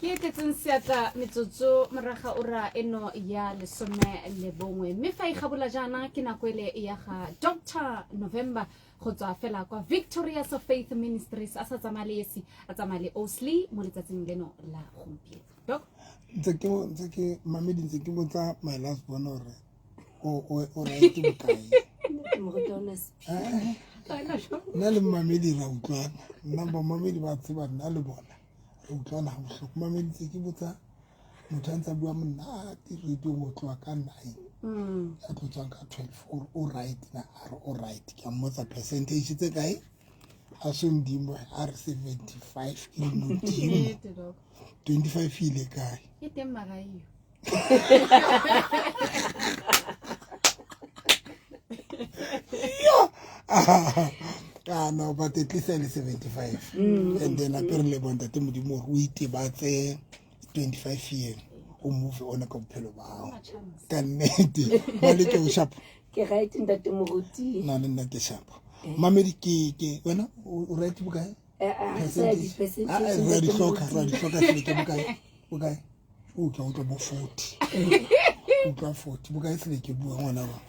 Ke e tletseng seatla metsotso moraga ura eno ya 11, mme fa e gabola jaana ke nako ele ya ga Dr November go tswa fela kwa Victorious of Faith Ministries, a sa tsamaya le esi, a tsamaya le Osley mo letsatsing leno la gompieno. Doc, Ntse ke mamedi, ntse ke botsa my last born gore o right bokae. Moruti wa ona. Nna le mamedi ra utlwana, nna bomamedi ba tseba nna le bona re utlwana ga botlhoko. Mamedi, ntse ke botsa motho a ntse a bua monate radio go tloa ka 9 a tlo tswang ka 12 gore o right na, a re o right. Ke a mmotsa percentage tse kae, a sondimo a re 75. Ke re modimo. Nnete, Doc. 25 ile kae? E teng magaio. Ah no, but at least e le 75 and then ape re leboa ntate modimo gore o itebatse 25 year, o move on ka bophelo bao. Chance. Ka nnete ba le ke o sharp. Ke right, ntate moruti. Nna le nna ke sharp. Mamedi, ke wena o right bokae? Percentage. Ah, re a di hloka, re a di hloka. Seleke bokae? Bokae? O utlwa bo 40, utlwa 40 bokae? Seleke, bua ngwana ba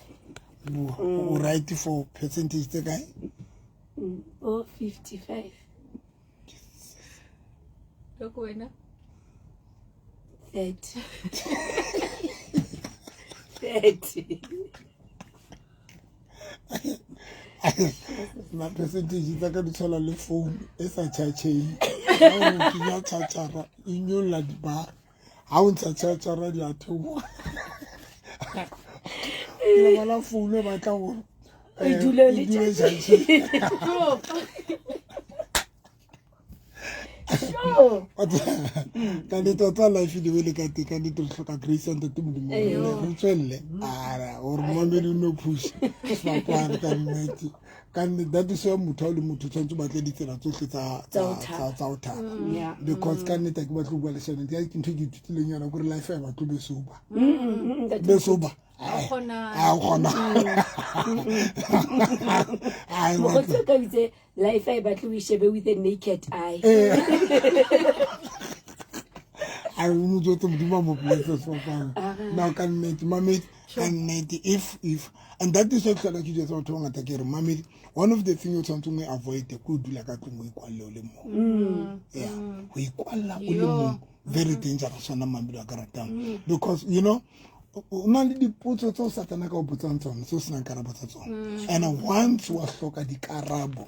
bua. O right for percentage tse kae? O 55. Doc, wena? 30, 30. Na percentage tsa ka di tshwana le phone e sa chargeng. Ha o kenya chargera e nyolla dibara, ha o ntsha chargera di a theoha. Ke lebala phone e batla gore E dule le e dule charging. Sure. Ka nnete wa tsa life di le ka teng, ka nnete re hloka grace ya ntate modimo re tswelele ara gore momamedi o no push sefapano. Ka nnete, ka nnete, that is why motho ha o le motho o tshwanetse o batle ditsela tsotlhe tsa ho thaba because ka nnete ha ke batle ho bua leshano, ke ntho e ke ithutileng yona kore life ha e batle o be sober, be sober. Ha o kgona. Ha o kgona. Ha e Mokgotsi, batle. o ka bitse life ha e batle o e shebe with a naked eye. A o mo jwetse modimo a mo blesse sefapano now. Ka nnete mamedi, ka nnete, if and that is why ke hlola ke jwetsa batho ba bangata ke re mamedi, one of the thing o tshwanetseng o e avoid ke ho dula ka tlung o ikwalle o le mong. Yeah, ho ikwalla o le mong, very dangerous ona, mamedi wa ka ratang, because you know o na le dipotso tseo satana ka o botsang tsona tseo senang karabo tsa tsona, and once wa hloka dikarabo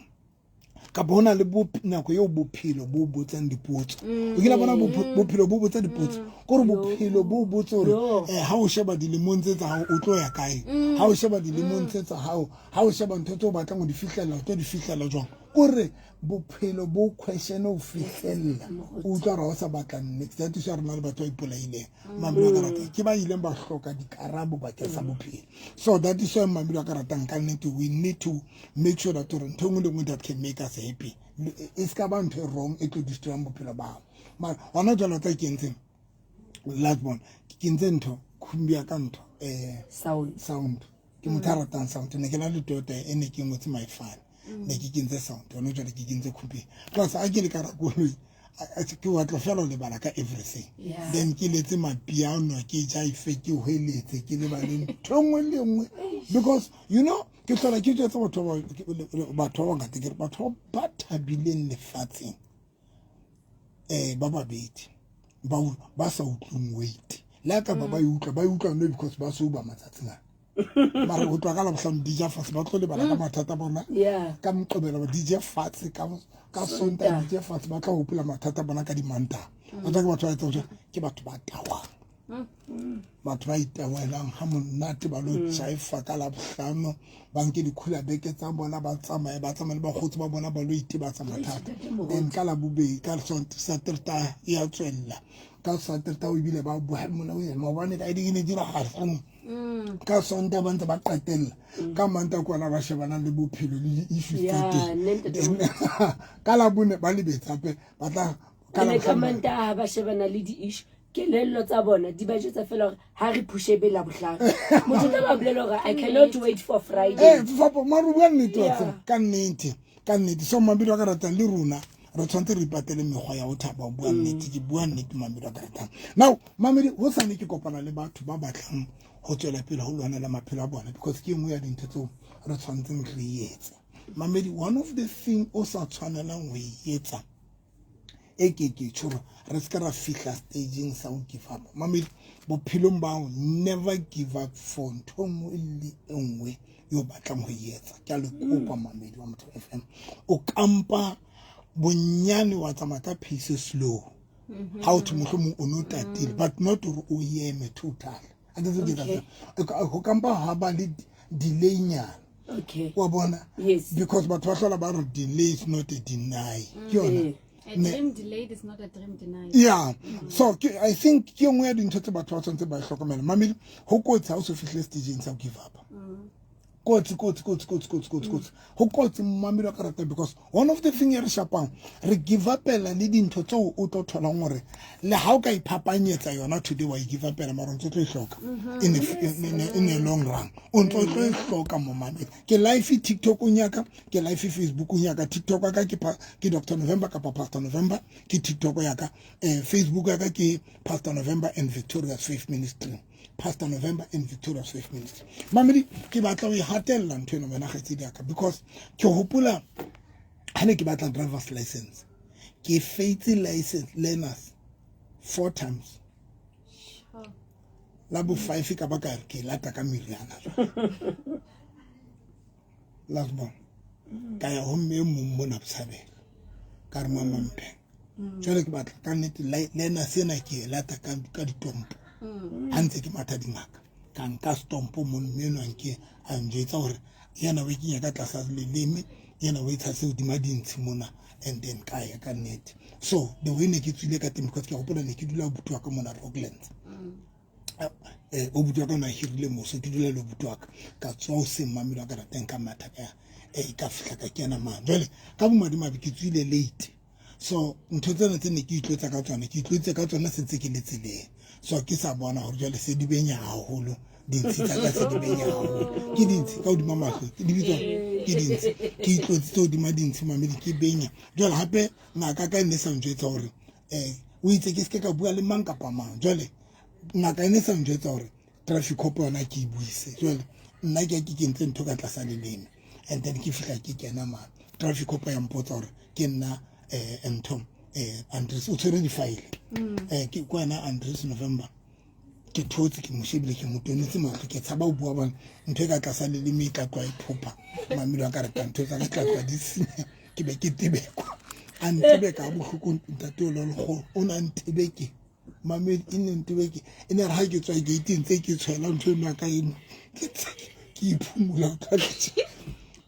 kapa ho na le nako eo bophelo bo botsang dipotso, o kile bona bophelo bo botsa dipotso kore bophelo bo botse hore ha o sheba dilemong tse tsa hao o tlo ya kae, ha o sheba dilemong tse tsa hao, ha o sheba ntho tse o batlang ho di fihlella, o tlo di fihlella jwang? Kore bophelo bo question o fihlella o utlwa hore ha o sa batla next. That is why re na le batho ba ipolaileng, mamelo a ka ratang, ke ba ileng ba hloka dikarabo bakeng sa bophelo. So that is why, mamelo a ka ratang, ka nnete we need to make sure that hore ntho e nngwe le nngwe that can make us happy e se ka ba ntho e wrong e tlo destroyang bophelo ba hao. Mara hona jwale o tla ke entseng last born, ke kentse ntho khumbia ka ntho Sound. Sound, ke motho a ratang sound. Ne ke na le Toyota e ne ke ngotse my fan, ne ke kentse sound. Hona jwale ke kentse khumbia plus a ke le ka rakoloi ke batla fela ho lebala ka everything. Then ke letse mapiano, ke jaife, ke hweletse, ke lebale ntho e nngwe le e nngwe because you know ke hlola ke jwetsa batho ba bangata ke re batho ba thabileng lefatsheng ba babedi ba sa utlweng weight le ha ka ba ba e utlwa, ba e utlwa no because ba sober matsatsing ana, mara ho tloha ka Labohlano di ja fatshe, ba tlo lebala ka mathata a bona. Ka Moqebelo ba di je fatshe, ka Sontaha di je fatshe, ba tla hopola mathata a bona ka dimantaha. Ba tla ke batho ba etsang jwang? Ke batho ba tawang, batho ba itawelang ha monate, ba lo jaifa ka Labohlano, ba nke dikhula beke tsa bona, ba tsamaye, ba tsamaye le bakgotsi ba bona, ba lo itebatsa mathata. Then ka Labobedi, ka Satertaha e ya tswella, ka Satertaha o ebile ba bua mona o maobane ka di ne diragala, ka Sontaha ba ntse ba qetella, ka Mantaha ke ona ba shebanang le bophelo le di-issues tsa Yeah, nne teng. ntate. Then, ka Labone ba lebetse hape ba tla ka Ene ka Labohlano. Mantaha ba shebana le di-issue, kelello tsa bona di ba jwetsa fela hore ha re phushe be Labohlano, motho tla ba bolela hore I cannot wait for Friday. Fapo mare o bua nnete wa tseba. Ka nnete, ka nnete. So mabedi wa ka ratang le rona Re tshwanetse re ipatele mekgwa ya ho thaba, ho bua nnete. Ke bua nnete, mamedi wa ka ratang. Now mamedi, ho sane ke kopana le batho ba batlang ho tswela pele ho lwanela maphelo a bona, because ke e nngwe ya dintho tseo re tshwanetseng re e etse. Mamedi, one of the thing o sa tshwanelang ho e etsa, e ke ke tjho hore re se ka ra fihla stageng sa ho give up. Mamedi, bophelong bao, never give up for ntho e nngwe le e nngwe yo batlang ho e etsa. Ke a le kopa, mamedi wa Motho FM, o kampa bonyane wa tsamaya ka pace slow, ha o thwe mohlomong o no tatile, but not hore o eme total. A ke tsebe ke tla ho kampa ha ba le delay nyana. Wa bona? Yes. Because batho ba hlola ba re delay is not a deny. Ke yona. A dream delayed is not a dream denied. Yeah, so ke, I think ke e nngwe ya dintho tse batho ba tshwanetse ba e hlokomela. Mamedi, ho kotsi ha o so fihle stageng sa ho give up. Kotsi, kotsi, kotsi, kotsi, kotsi, kotsi, kotsi, ho kotsi, mamedi wa ka rata, because one of the thing e re shapang, re give upela le dintho tseo o tlo tholang hore le ha o ka iphapanyetsa yona today, wa e give upela, mara o ntso tlo e hloka in a long run, o ntso tlo e hloka mo. Mamedi, ke live TikTokong ya ka, ke live Facebookong ya ka. TikTok ya ka ke Dr November kapa Pastor November, ke TikTok ya ka. Facebook ya ka ke Pastor November and Victorious Faith Ministry, Pastor November and Victorious Faith Ministry. Mamedi, ke batla ho e hatella ntho eno, wena kgaitsedi ya ka, because ke hopola ha ne ke batla driver's license, ke faitse license learners four times. La bo five ka ba ka re ke lata ka meriana. Last born ka ya ho mme e mong mona Botshabelo, ka re, "Mama Mpheng, jwale ke batla ka nnete learner sena, ke e lata ka ditompo." Ha ntse ke matha dingaka, ka nka stompo mono, mme enwa nke a njwetsa hore yena o e kenya ka tlasa leleme, yena o e tshase hodima dintshi mona, and then ka ya ka nnete. So the way ne ke tswile ka teng, because ke hopola ne ke dula abuti wa ka mona Rocklands, o buti wa ka o ne a hirile moso, ke dula le obuti wa ka. Ka tswa hoseng, mamelo wa ka rateng, ka matha ka ka fihla ka kena mane. Jwale ka bomadimabe ke tswile late, so ntho tsena tse ne ke itlotsa ka tsona, ke itlotse ka tsona se ntse ke le tseleng. So ke sa bona hore jwale se di benya haholo, dintshi tsa ka se di benya haholo, ke dintshi ka hodima mahlo, di bitswa ke dintshi, ke itlotsitse hodima dintshi, mamedi, ke benya. Jwale hape ngaka ka e ne sa njwetsa hore o itse ke seke ka bua le mang kapa mang. Jwale ngaka e ne sa njwetsa hore traffic cop yona ke e buise. Jwale nna ke kentse ntho ka tlasa leleme, and then ke fihla ke kena mane, traffic cop ya mpotsa hore ke nna ntho Andres, o tshwere di-file, ke ko wena Andres November. Ke thotse, ke mo shebile, ke mo tonetse mahlo, ke tshaba ho bua bane ntho e ka tlasa leleme e tla tloha e phopha. Mamelo a ka reta, ntho tsa ka tla tloha di senya, ke be ke tebekwa. A ntebeka ha bohloko ntate o lekgolo, o na ntebeke, mamedi, e ne ntebeke, e ne re ha ke tswa gating tse ke tshwela ntho eno ya ka eno, ke iphumula ka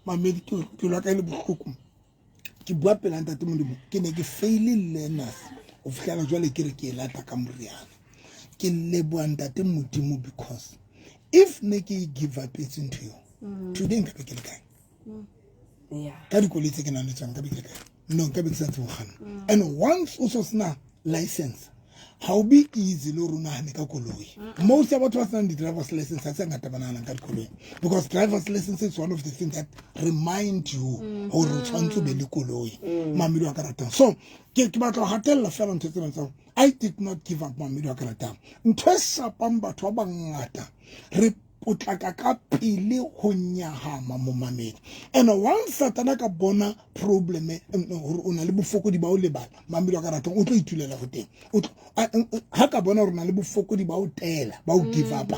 mamedi, ke lwa ka e le bohloko. Ke bua pela ntate Modimo, ke ne ke faile learners ho fihlela jwale ke re ke e lata ka moriana. Ke leboha ntate Modimo, because if ne ke e give up etse ntho eo, today nka be ke le kae? Ka dikoloi tse ke nang le tsona, nka be ke le kae? No, nka be ke sa tsebe ho kganna. And once o so sena license, ha o be easy le hore o nahane ka koloi. Most ya batho ba senang di-drivers license ha se ngata ba nahanang ka dikoloi, because drivers license is one of the things that remind you hore o tshwanetse o be le koloi, mamedi wa ka ratang. So ke batla ho hatella fela ntho tsena tsa I did not give up, mamedi wa ka ratang. Ntho e shapang batho ba bangata, re potlaka ka pele ho nyahama, momamedi. And once Satana ka bona problem hore o na le bofokodi ba ho lebala, mamedi wa ka ratang, o tlo itulela ho teng. Ha ka bona hore o na le bofokodi ba ho tela, ba ho give up,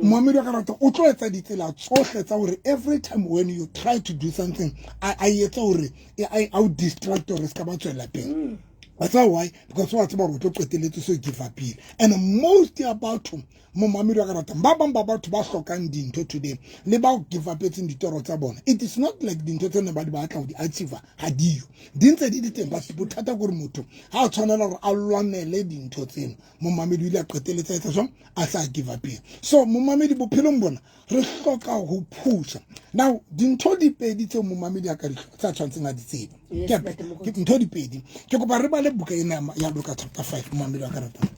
momamedi wa ka ratang, o tlo etsa ditsela tsohle tsa hore every time when you try to do something, a etsa hore a o distract hore se ka ba tswela pele. Wa tseba why? Because wa tseba hore o tlo qeteletse so give upile. And most ya batho, momamedi wa ka ratang, ba bang ba batho ba hlokang dintho today le ba give upetseng ditoro tsa bona, it is not like dintho tse ne ba di batla ho di achieve ha diyo, di ntse di le teng, but bothata ke gore motho ha a tshwanela hore a lwanele dintho tseno, momamedi, o ile a qeteletse a etsa jwang? A sa give upeng. So momamedi, bophelong bona re hloka ho phusha. Now dintho di pedi tseo momamedi a ka di tsa tshwanetseng a di tsebe. Ntho di pedi, ke kopa re bale buka ena ya Luka chapter 5, momamedi wa ka ratang.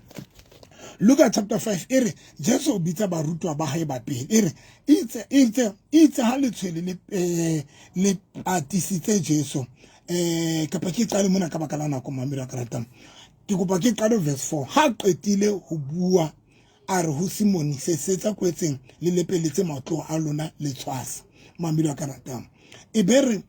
Luka chapter 5 e re Jesu o bitsa barutwa ba hae ba pele. E re itse ha letshwele le le patisitse Jesu. Kapa ke qale mona ka baka la nako mamedi wa ka ratang. Ke kopa ke qale verse 4. Ha qetile ho bua a re ho Simone se setsa kwetseng le lepeletse matlo a lona le tshwasa. Mamedi wa ka ratang. E be re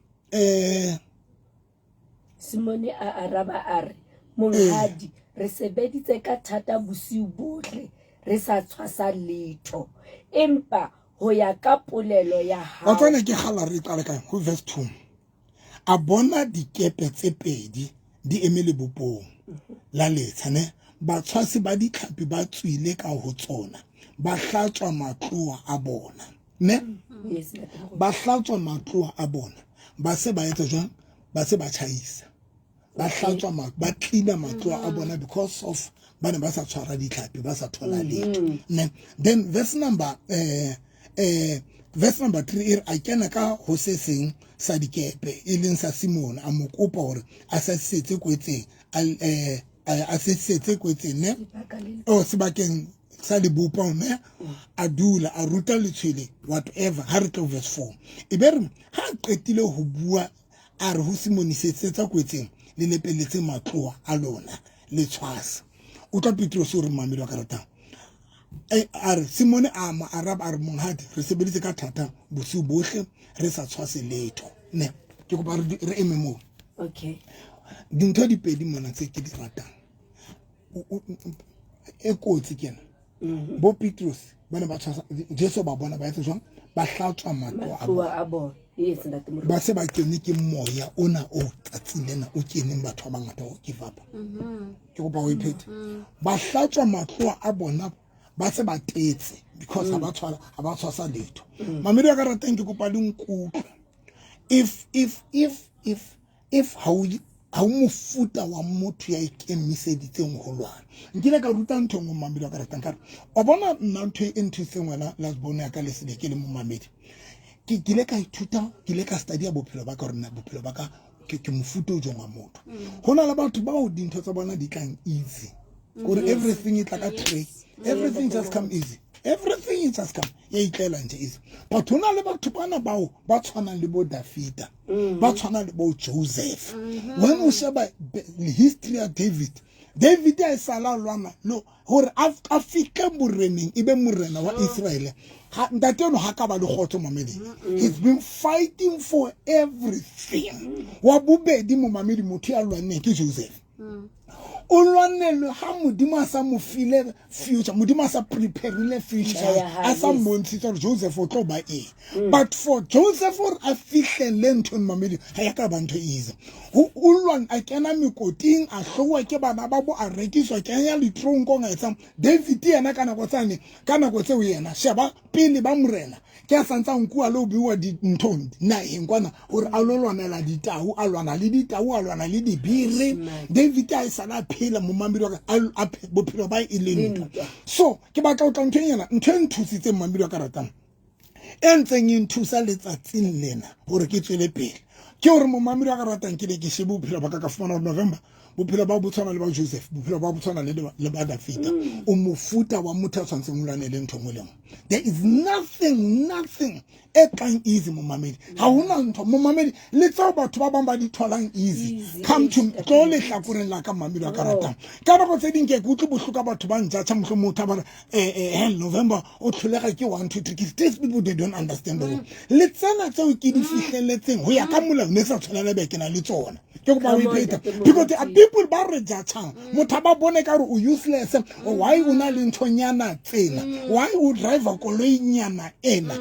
Simone a araba a re, Monghadi, re sebeditse ka thata bosiu bohle re sa tshwasa letho, empa ho ya ka polelo ya hao. Wa tswana ke gala re qale kae ho verse 2. A bona dikepe tse pedi di eme lebopong la letsha ne batshwasi ba ditlhapi ba tswile ka ho tsona ba hlatswa matloa a bona ne ba hlatswa matloa a bona ba se ba etsa jwang ba se ba tjhaisa ba hlatswa ba cleaner matloa a bona because of ba ne ba sa tshwara ditlhapi ba sa thola letho ne then verse number verse number 3 e re a kena ka ho se seng sa dikepe e leng sa Simone a mo kopa hore a sa setse kwetseng a se setse kwetseng ne o sebakeng sa lebopo ne a dula a ruta letshwele whatever ha re tlo verse 4 e be re ha qetile ho bua a re ho Simone se tsa kwetseng le lepeletse matloa a lona le tshwasa. Utlwa Petrose o re mamedi wa ka ratang. A re Simone a mo araba a re monghadi re sebeditse ka thata bosiu bohle re sa tshwase letho ne ke kopa re eme moo. Okay. Dintho di pedi mona tse ke di ratang e kotsi ke ena. Bo Petrose ba ne ba tshwasa Jesu ba bona ba etsa jwang ba hlatswa matlo a bona. Yes, ntate Moruti. Ba se ba kene ke moya ona o tsatsing lena o keneng batho ba bangata o give up. Ke kopa o iphethe. Ba hlatswa matlo a bona ba se ba tetse because ha ba tshwara ha ba tshwasa letho. Mamedi wa ka ratang ke kopa le nkutlwe. If if if if if ha o mofuta wa motho ya ikemiseditseng ho lwana. Nkile ka ruta ntho e nngwe mamedi wa ka ratang ka re o bona nna ntho e nthusitseng wena last born ya ka le sebe ke le momamedi. Ke kile ka ithuta, ke ile ka study bophelo ba ka hore na bophelo ba ka ke mofuta o jwang wa motho. Ho na le batho bao dintho tsa bona di tlang easy. Kore everything e tla ka tray. Everything just come easy. Everything just come. Ya itlela nje easy. But ho na le batho bana bao ba tshwanang le bo Davida, ba tshwanang le bo Joseph. When o sheba history ya David, David a sala lwana lo hore a fihle boreneng e be morena wa Israel. Ntate eno ha ka ba le kgotso mamedi. He's been fighting for everything. Wa bobedi momamedi motho ya lwanneng ke Joseph. O lwanelwe ha Modimo a sa mo file future, Modimo a sa prepareile future a sa mmontshitse hore Joseph o tlo ba eng. But for Joseph hore a fihlelle ntho mamedi ha ya ka ba ntho easy. O lwan a kena mekoting a hlowa ke bana ba bo a rekiswa kenya litronkong a etsang. David yena ka nako tsane ka nako tseo yena sheba pele ba morena ke a santsa nkuwa le o bua dinthong naheng kwana hore a lo lwanela ditau a lwana le ditau a lwana le dibiri. David a sala phela momamedi wa ka bophelo ba e le ntwa. So ke batla ho tla ntho ena ntho e nthusitseng momamedi wa ka ratang e ntseng e nthusa letsatsing lena hore ke tswele pele ke hore momamedi wa ka ratang ke be ke shebe bophelo ba ka ka fumana hore November bophelo ba bo tshwana le ba Joseph, bophelo ba bo tshwana le ba Davida. O mofuta wa motho a tshwantseng o lwanele ntho nngwe le nngwe. There is nothing nothing e tlang easy momamedi. Ha hona ntho momamedi le tseo batho ba bang ba di tholang easy. Come to tlo lehlakoreng la ka momamedi wa ka ratang. Ka nako tse ding ke utlwe bohloko ka batho ba njatjha mohlomong motho a ba re November o tlholega ke 1 2 3. These people they don't understand the law. Le tsena tseo ke di fihlelletseng ho ya ka molao ne sa tshwanela be ke na le tsona. Ke kopa o iphetha because there are people ba re judging motho ba bone ka re o useless why o na le nthonyana tsena why o driver koloinyana ena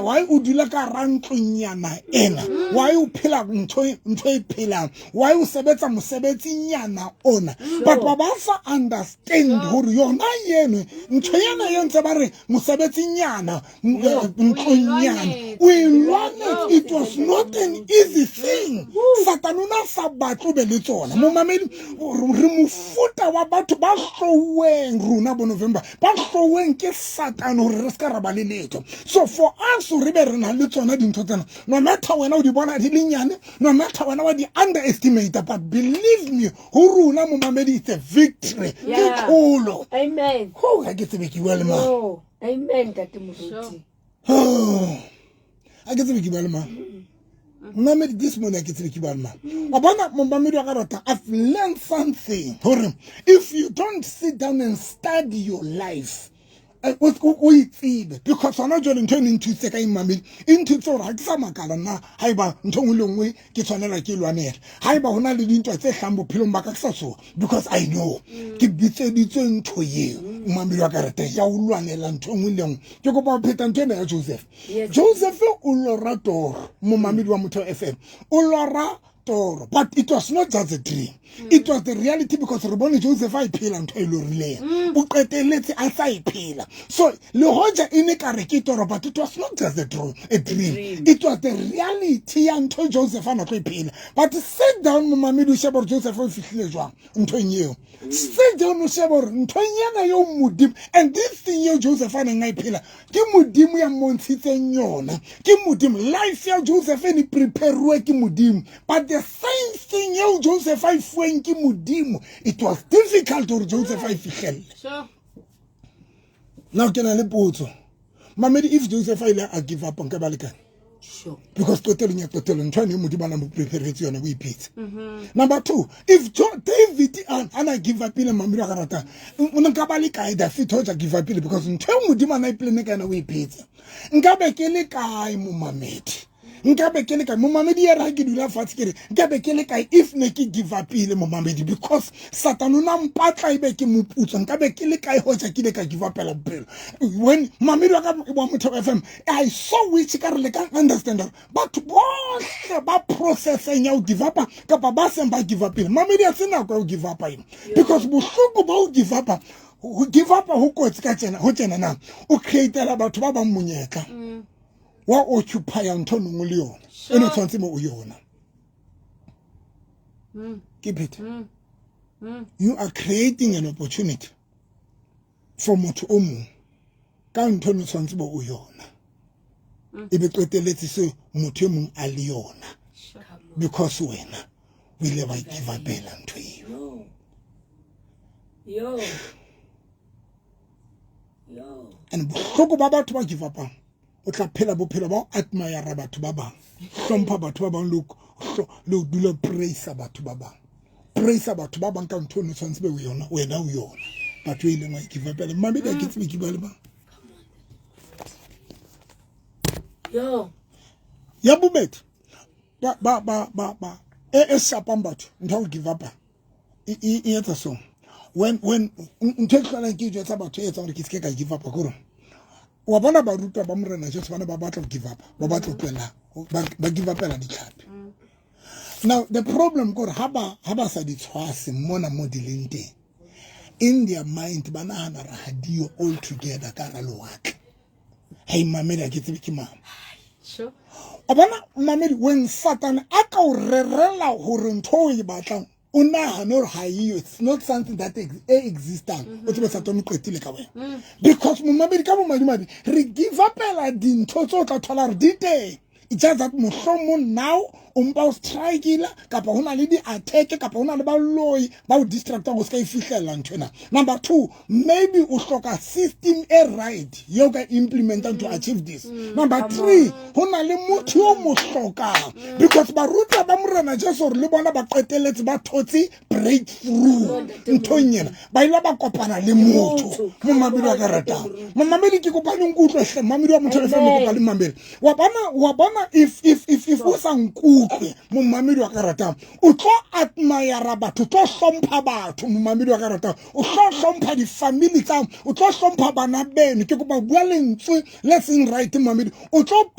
why o dula ka rantlonyana ena why o phela ntho e phelang why o sebetsa mosebetsinyana ona. But ba ba sa understand hore yona yeno ntho yana e ntse ba re mosebetsinyana ntlonyana o e lwanetse. It was not an easy thing. Satane o na sa batle be le tsona momamedi. Re mofuta wa batho ba hlouweng rona bo November ba hlouweng ke Satane hore re ska ra ba le letho. So for us re be re na le tsona dintho tsena no matter wena o di bona di le nyane, no matter wena wa di underestimate, but believe me ho rona momamedi it's a victory. Ke tlholo. Amen. Ho ga ke tsebe ke bua le mang. Amen, Ntate Moruti. A ke tsebe ke bua le mang. Momamedi, this morning ke tsebe ke bua le mang. Wa bona, momamedi wa ka rata, I've learned something hore if you don't sit down and study your life, o itsebe, because hona jwale ntho e ne nthusitse ka eng, mamedi? E nthutse gore ga ke sa makala nna ga eba ntho nngwe le nngwe ke tshwanela ke e lwanela. Ga eba go na le dintwa tse tlhang bophelong ba ka, ke sa tshoga, because I know ke bitseditswe ntho eo, momamedi wa ka rata, ya o lwanela ntho nngwe le nngwe. Ke kopa go pheta ntho ena ya Joseph. Joseph o lora toro, momamedi wa Motheo FM, o lora toro, but it was not just a dream, it was the reality, because re bone Joseph a e phela ntho e lorileng. O qetelletse a sa e phela. So le hoja e ne ka re ke toro, but it was not just a dream, it was the reality ya ntho Joseph a na tlo e phela. But sit down, momamedi, o shebe gore Joseph o fihlile jwang nthong eo. Sit down, o shebe gore nthong ena eo Modimo, and this thing eo Joseph a neng a e phela, ke Modimo ya mmontshitseng yona, ke Modimo. Life ya Joseph e ne preparuwe ke Modimo, but the same thing eo Joseph a e fuweng ke Modimo, it was difficult gore Joseph a e fihlelle. Now ke na le potso, mamedi. If Joseph a ile a give up, nka ba lekane? Because qetelong ya qetelong, ntho ane Modimo a na mo preparetse yona, o iphetse. Number two, if David a na give up ile, mamedi wa ka ratang, o ne nka ba le kae David hoja give up ile? Because ntho eo Modimo a na e plane ka yena, o iphetse. Nka be ke le kae, momamedi? Nka be ke le kae, momamedi? Ya re ha ke dula fatshe, ke re nka be ke le kae if ne ke give up ile, momamedi? Because Satan o na mpatla ebe ke moputso. Nka be ke le kae hoja ke ile ka give up-ela bophelo? When mamedi wa ka wa Motheo FM, I so wish ka re le ka understand hore batho bohle ba processeng ya ho give up kapa ba seng ba give up ile, mamedi, a se nako ya ho give up ena, because bohloko ba ho give up, ho give up ho kotsi ka tsena ho tsena na o createla batho ba bang monyetla wa occupy ntho nngwe le yona e ne tshwanetse mo o yona. Ke phethe, you are creating an opportunity for motho o mong ka ntho e ne tshwanetse bo o yona, e be qeteletse se motho e mong a le yona, because wena o ile wa give up-ela ntho eo. Yo. Yo. And bohloko ba batho ba give up-ang, o tla phela bophelo ba ho admire batho ba bang, hlompha batho ba bang, le ho dula praise batho ba bang, praise batho ba bang ka ntho o ne tshwanetse be o yona, wena o yona, batho e ileng wa give up-ela. Mamedi, a ke tsebe ke bua le bang. Yo. Ya bobedi, ba e shapang batho, ntho ya ho give up e etsa so when ntho e tlolang ke jwetsa batho e etsang gore ke seke ka give up ke gore wa bona barutwa ba Morena Jesu ba ne ba batla ho give up, ba batla ho tlohela, ba give upela ditlhapi. Now the problem ke gore ha ba sa di tshwase mona mo di leng teng, in their mind ba nahana re ha diyo all together ka hara lewatle. Hei mamedi, ha ke tsebe ke mama. O bona, mamedi, when Satan a ka o rerela hore ntho o e batlang o nahane hore ha eyo, it's not something that e existang, o tsebe Satan o qetile ka wena, because momamedi, ka bomadimabe re give upela dintho tse o tla thola hore di teng. It's just that mohlomong now o mpa o strikile, kapa ho na le di-attack, kapa ho na le baloi ba o distractang o se ka e fihlella ntho ena. Number two, maybe o hloka system e right yeo ka implementang to achieve this. Number three, ho na le motho yo mo hlokang, because barutwa ba Morena Jesu hore le bona ba qetelletse ba thotse breakthrough nthong ena, ba ile ba kopana le motho. Momamedi wa ka ratang, momamedi, ke kopa le nkutlwe hle, momamedi wa Motho FM, ke kopa le mamele. Wa bona, if o sa nkutlwe, momamedi wa ka ratang, o tlo admire batho, o tlo hlompha batho, momamedi wa ka ratang, o tlo hlompha di-family tsa, o tlo hlompha bana beno. Ke kopa bua lentswe le seng right, momamedi. O tlo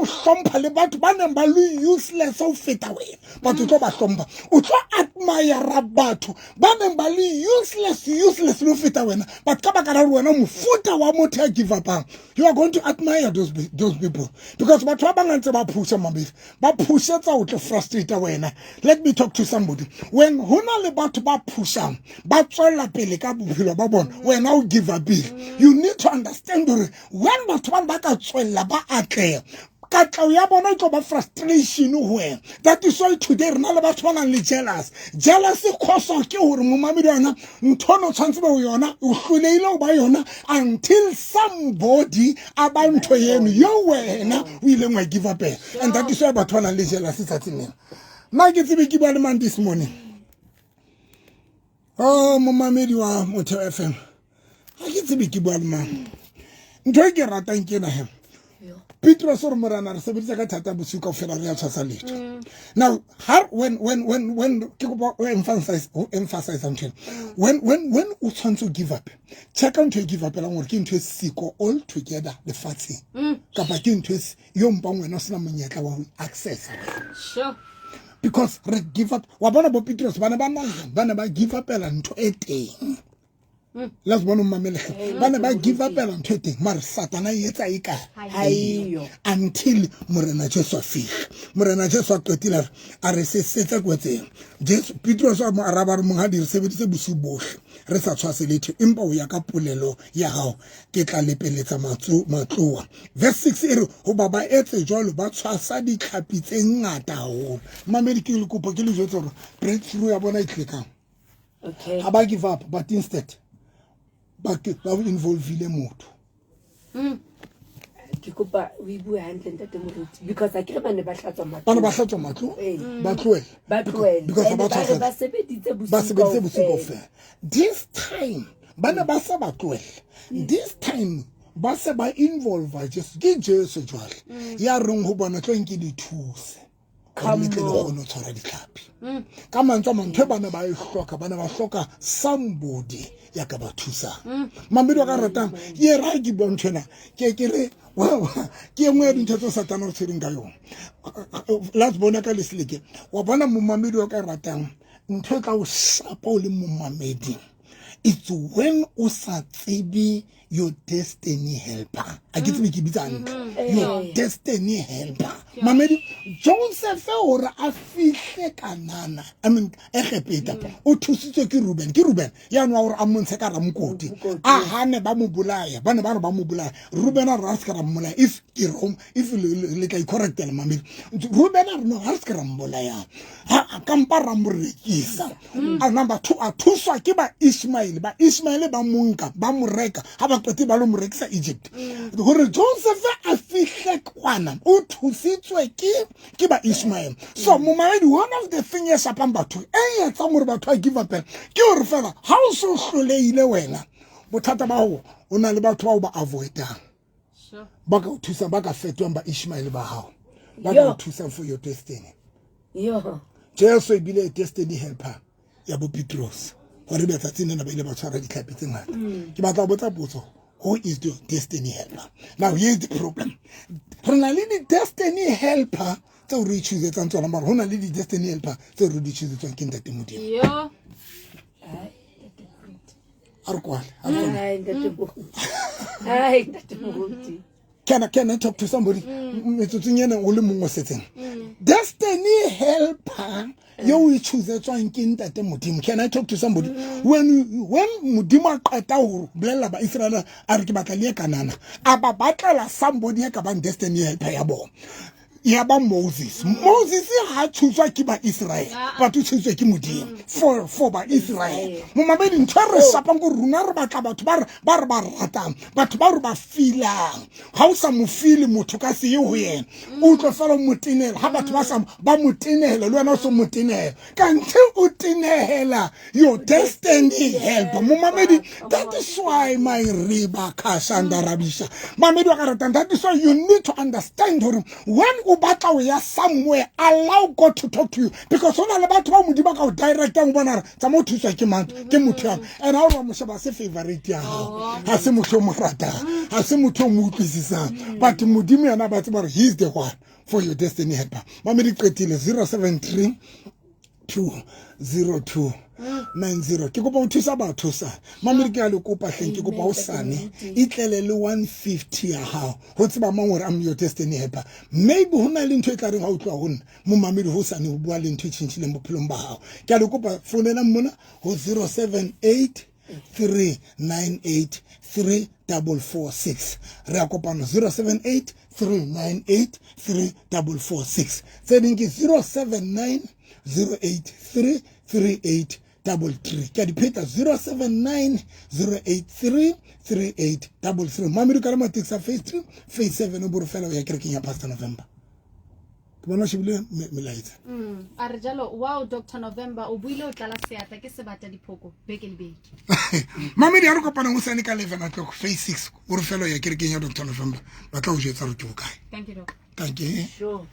hlompha le batho ba neng ba le useless ho feta wena, batho o tlo ba hlompha. O tlo admire batho ba neng ba le useless, useless le ho feta wena, but ka baka la hore wena mofuta wa motho ya give upang, you are going to admire those people, because batho ba bang ntse ba pusha, mabedi ba pushetsa o tlo frustrate wena. Let me talk to somebody. When ho na le batho ba pushang, ba tswella pele ka bophelo ba bona, wena o give up pele, you need to understand hore when batho ba ba ka tswella ba atleha. Katlego ya bona e tlo ba frustration ho wena. That is why today re na le batho ba nang le jealous. Jealous cause ke hore momamedi wa yona ntho no tshwanetse be yona o hlolehile ho ba yona until somebody a ba ntho eno yo wena o ileng wa give up. And that is why batho ba nang le jealous tsatsing lena. Nna ke tsebe ke bua le mang this morning. Oh, momamedi wa Motheo FM. Ga ke tsebe ke bua le mang. Ntho e ke ratang ke ena he. Petros o re morana re sebedisa ka thata bosiu kaofela re ya tshwasa letho. Now, ha when ke kopa o emphasize o emphasize ntho ena. When o tshwanetse o give up, check ntho e give up elang hore ke ntho e siko all together lefatsheng. Kapa ke ntho e yo mpang wena o sena monyetla wa ho access. Sure. Because re give up wa bona bo Petros ba ne ba nahana ba ne ba give up ela ntho e teng. Let's bona mmamele ba ne ba give up ela ntho e teng mare Satana e etsa e ka Haiyo. Until Morena Jesu a fihla. Morena Jesu a qetile a re se setse kwetseng. Jesu Petros a mo araba re monghadi re sebeditse bosiu bohle re sa tshwase letho empa o ya ka polelo ya hao ke tla lepeletsa matloa. Verse 6 e re hoba ba etse jwalo ba tshwasa ditlhapi tse ngata haholo. Mamedi ke le kopo ke le jwetse hore breakthrough ya bona e tlile kang. Okay. Ha ba give up but instead ba involvile motho. Ke kopa o e bue hantle ntate Moruti because a kere ba ne ba hlatswa matlo. Ba ne ba hlatswa matlo ba tlohela. Ba tlohela. Because ba tshwasa ba sebeditse bosiu. Ba sebeditse bosiu kaofela. This time ba ne ba sa ba tlohela. This time ba se ba involve Jesu ke Jesu jwale. Ya reng ho bona tlo nke di thuse. Ka le tle le kgone ho tshwara ditlhapi. Ka mantswe a mang ntho e ba ne ba e hloka ba ne ba hloka somebody ya ka ba thusang. Mamedi wa ka ratang ke ra ke bua ntho ena ke ke re ke e nngwe ya dintho tse Satana o tshwereng ka yona. Last bona ka leseleke wa bona momamedi wa ka ratang ntho e tla o shapa o le momamedi. It's when o sa tsebe your destiny helper. A ke tsebe ke bitsa hantle. Your destiny helper. Mamedi Joseph hore a fihle Kanana, I mean Egepeta, o thusitswe ke Ruben. Ke Ruben ya nwa hore a montshe ka ramokoti. A hane ba mo bolaya, ba ne ba re ba mo bolaya. Ruben a re a se ka ra mmolaya if ke wrong, if le tla icorrectela mamedi. Ruben a re no ha se ka ra mmolaya. Ha ka mpa ra mo rekisa. A number 2 a thuswa ke ba Ishmael, ba Ishmael ba monka, ba mo reka, ha ba qete ba lo mo rekisa Egypt. Hore Joseph a fihle kwana o thusitswe ke ba Ishmael. So momamedi one of the thing e shapang batho e etsang hore batho ba give up ke hore fela ha o so hlolehile wena bothata ba ho o na le batho bao ba avoidang. Ba ka o thusang ba ka fetohang ba Ishmael ba hao. Ba ka o thusang for your destiny. Yo. Jesu e bile destiny helper ya bo Petros. Hore ba tsatsing lena ba ile ba tshwara ditlhapi tse ngata. Ke batla ho botsa potso, who is your destiny helper? Now here's the problem. Re na le di-destiny helper tseo re ichoosetsang tsona mara ho na le di-destiny helper tseo re di choosetswang ke Ntate Modimo. Yo. A re kwale. Ai ntate Moruti. Ai ntate Moruti. Can I talk to somebody? Metsotsong ena o le mong o setseng. Destiny helper yo o ichoosetswang ke Ntate Modimo. Can I talk to somebody? When Modimo a qeta ho bolella ba Israel a re ke batla le Kanana, a ba batlela somebody ya ka bang destiny helper ya bona. Ya ba Moses. Moses ha thuswa ke ba Israel, but o thuswa ke Modimo for ba Israel. Momamedi ntho e re shapang ko rona re batla batho ba re ba ratang, batho ba re ba feelang. Ha o sa mo feel motho ka se ye ho yena, o tlo fela o mo tenela. Ha batho ba sa ba mo tenela, le wena o so mo tenela. Kanthe o tenehela your destiny helper. Momamedi, that is why my riba kashanda rabisha. Mamedi wa ka ratang, that is why you need to understand hore when o batla ho ya somewhere, allow God to talk to you. Because hona le batho ba Modimo ka o directang o bona hore tsamaya o thuswa ke mang, ke motho yang. And ha o re wa mo sheba, se favorite ya hao. Ha se motho o mo ratang, ha se motho o mo utlwisisang. But Modimo yena ba tseba hore he is the one for your destiny helper. Mamedi qetile 073 202 90. Ke kopa ho thusa batho sa. Mamedi ke a le kopa hleng, ke kopa hosane itlele le 150 ya hao. Ho tseba mang hore I'm your destiny helper. Maybe ho na le ntho e tla reng ha o tloha ho nna, momamedi hosane ho bua le ntho e tjhentjhileng bophelong ba hao. Ke a le kopa founela mona ho 078 398 3446. Re a kopana 078 398 3446. Tse ding ke 079 083 38 33. Ke a di pheta, 079 083 38 33. Mamedi ka le matekisi a phase 3, phase 7, o bore fela o ya kerekeng ya Pastor November. Ke bona o shebile melaetsa. A re jalo, wow, Dr November o buile o tlala seatla, ke sebata diphoko beke le beke. Mamedi, a re kopanang o sane ka 11 o'clock, phase 6, o re fela o ya kerekeng ya Dr November, ba tla o jetsa gore ke bokae. Thank you, doc. Thank you. Sure.